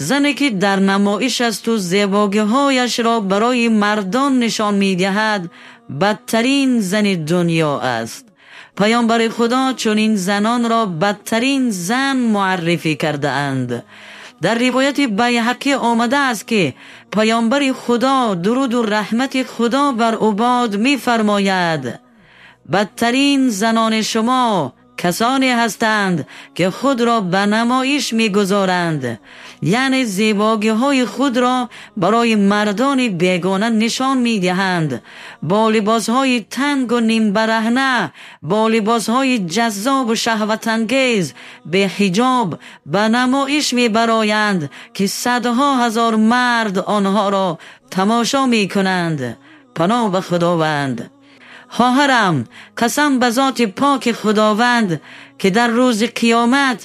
Зане ки дар намоиш аст ва зебоиҳояшро барои мардон нишон медиҳад, бадтарин зани дунё аст. Паёмбари Худо чунин занонро бадтарин зан муаррифӣ кардаанд. Дар ривояти Байҳақӣ омадааст, ки Паёмбари Худо, дуруду раҳмати Худо бар ӯ бод, мефармояд: бадтарин занони шумо касоне ҳастанд, ки худро ба намоиш мегузоранд, яъне зебоиҳои худро барои мардони бегона нишон медиҳанд, бо либосҳои танг ва нимбараҳна, бо либосҳои ҷаззоб ва шаҳватангез, беҳиҷоб ба намоиш мебароянд, ки садҳо ҳазор мард онҳоро тамошо мекунанд. Паноҳ ба Худованд. Хоҳарам, қасам ба зоти поки Худованд, ки дар рӯзи қиёмат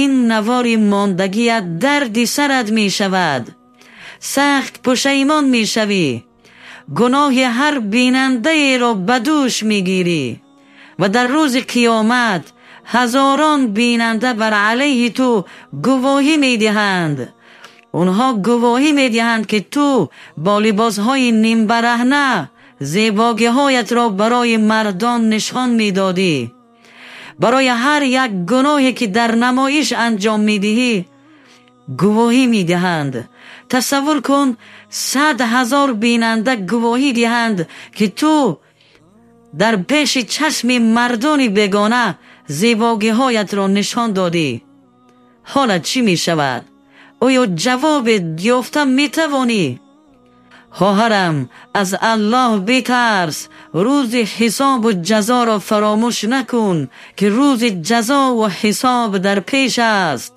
ин навори мондагият дарди сарат мешавад. Сахт пушаймон мешавӣ. Гуноҳи ҳар бинандаеро ба дӯш мегирӣ ва дар рӯзи қиёмат ҳазорон бинанда бар алайҳи ту гувоҳӣ медиҳанд. Онҳо гувоҳӣ медиҳанд, ки ту бо либосҳои нимбараҳна зебоиҳоятро барои мардон нишон медодӣ. Барои ҳар як гуноҳе ки дар намоиш анҷом медиҳӣ, гувоҳӣ медиҳанд. Тасаввур кун, 100 000 бинанда гувоҳӣ диҳанд, ки ту дар пеши чашми мардони бегона зебоиҳоятро нишон додӣ. Ҳолат чӣ мешавад? Оё ҷавобе ёфта метавонӣ? Хоҳарам, аз Аллоҳ битарс. Рӯзи ҳисобу ҷазоро фаромӯш накун, ки рӯзи ҷазову ҳисоб дар пеш аст.